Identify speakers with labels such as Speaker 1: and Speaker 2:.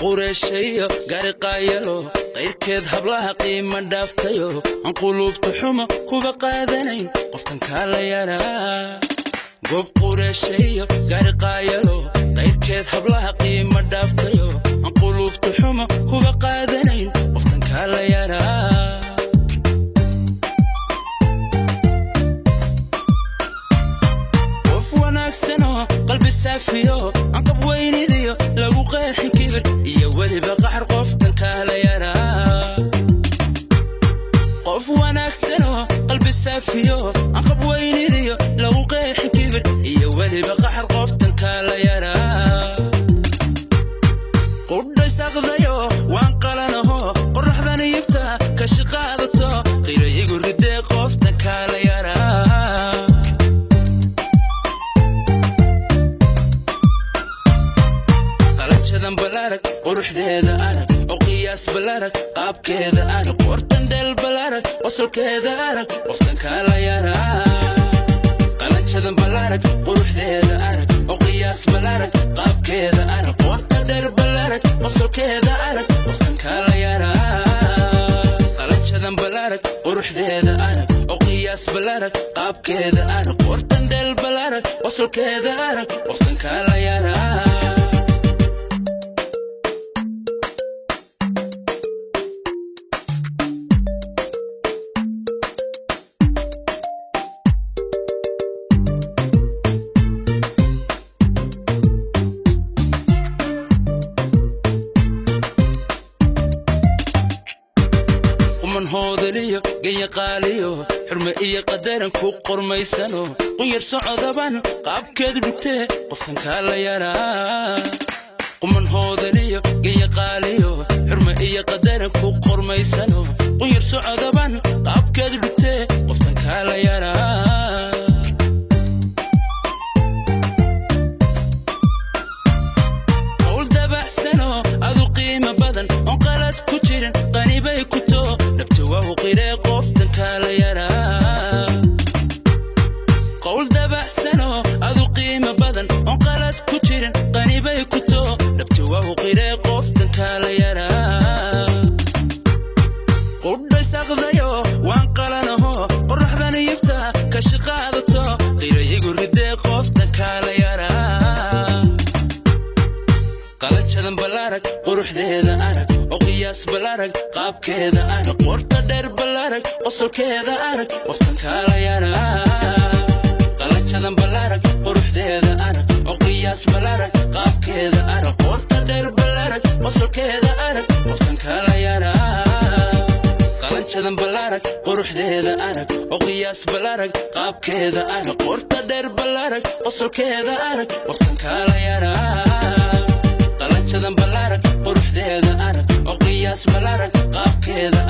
Speaker 1: Qureeshayo gariqaayalo, qayrkeed hablaha qiima dhaaftayo, aan quluubta xumo kuba qaadanayn, qoftan kaala yaraa. Goob qureeshayo gariqaayalo, qayrkeed hablaha qiima dhaaftayo, aan quluubta xumo kuba qaadanayn, qoftan kaala yaraa. Qof wanaagsanoo qalbi saafiyo, aan qab weynidiyo lagu qeexin kibir iyo weliba qaxar, qoftan kaala yaraa. Qof wanaagsanoo qalbi saafiyo, aan qab weynidiyo lagu qeexin kibir iyo weliba qaxar, qoftan kaala yaraa. Qudhaysaqdayo waan qalanaho, qoraxdan ifta ka shiqaadato, qira igu ridee, qoftan kaala yaraa. Qalanjadan balarag, quruxdeeda arag, oo qiyaas balarag, qaabkeeda arag, qortan dheel balarag, qosolkeeda arag, qoftan kaala yaraa. Qalanjadan balarag, quruxdeeda arag, oo qiyaas balarag, qaabkeeda arag, qorta dheer balarag, qosolkeeda arag, qoftan kaala yaraa. Qalanjadan balarag, quruxdeeda arag, oo qiyaas balarag, qaabkeeda arag, qortan dheel balarag, qosolkeeda arag, qoftan kaala yaraa. Quman hoodaliyo genya qaaliyo, xurme iyo qadaran ku qormaysano, qunyar socodaban qaabkeedu dhugtee, qofkan kaala yaraa. Quman hoodaliyo genya qaaliyo, xurme iyo qadaran ku qormaysano, qunyar socodaban qaabkeedu dhugtee, qofkan kaala yaraa. Qowl dabacsano adu qiimo badan, oon qalad ku jirin, qanibay ku too, dhabti waa u qiree, qoftan kaala yaraa. Qowl dabacsano adu qiimo badan, oon qalad ku jirin, qanibay ku too, dhabti waa u qiree, qoftan kaala yaraa. Qudhaysaqdayo waan qalanaho, qoraxdan ifta ka shiqaadato, qira igu ridee, qoftan kaala yaraa. Qalanjadan balarag, quruxdeeda arag, oo qiyaas balarag, qaabkeeda arag, qorta dheer balarag, qosolkeeda arag, qoftan kaala yaraa. Qalanjadan balarag, quruxdeeda arag, oo qiyaas balarag, qaabkeeda arag, qorta dheer balarag, qosolkeeda arag, qoftan kaala yaraa. Qalanjadan balarag, quruxdeeda arag, oo qiyaas balarag, qaabkeeda arag, qorta dheer balarag, qosolkeeda arag, qoftan kaala yaraa. Qalanjadan balarag, quruxdeeda arag, oo qiyaas balarag, qaabkeeda